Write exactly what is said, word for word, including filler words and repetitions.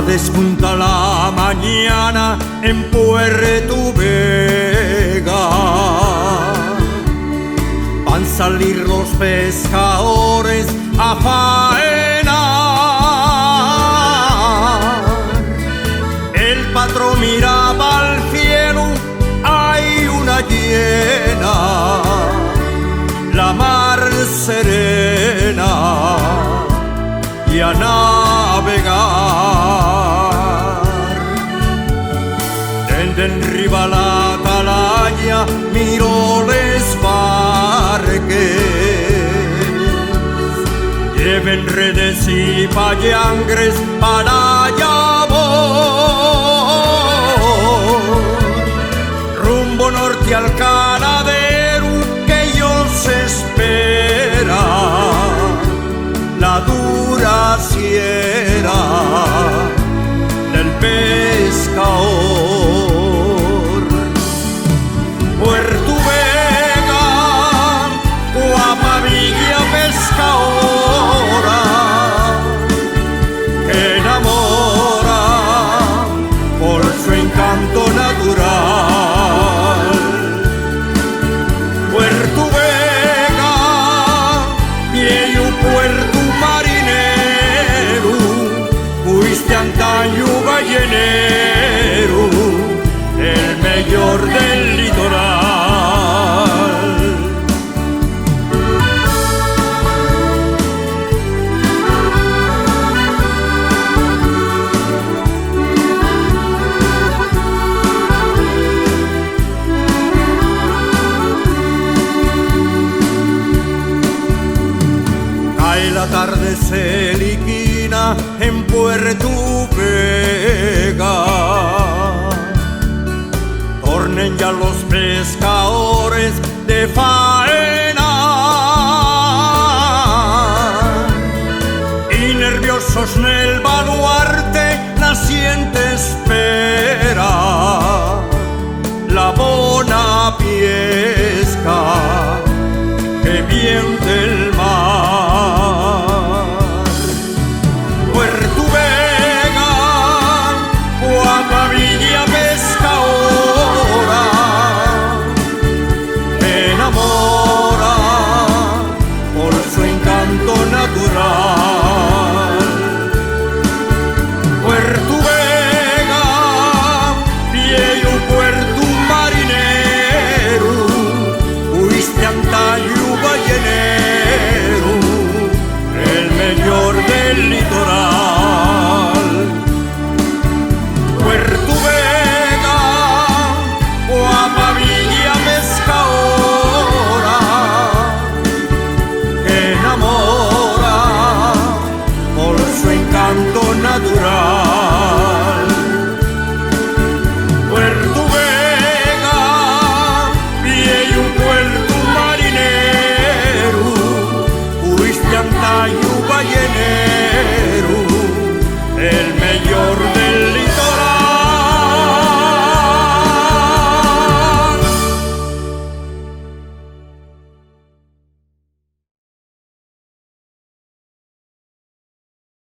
Despunta la mañana en Puertu Vega, van salir los pescadores a faenar. El patrón mira pa'l cielu, hai una llena, la mar serena y a navegar. Dende enriba l'atalaya miro les barques, lleven redes y pallangres pa la llavor. Rumbo norte al caladeru que yos espera la dura sierra del pescador. Puertu Vega, guapa villa pescadora, enamora por su encanto natural. Puertu Vega, vieyu puertu marineru, fuiste antañu balleneru, el meyor del litoral. Cae la tarde seliquina en Puertu Vega, tornen ya los pescadores de faenar. Y nerviosos nel baluarte naciente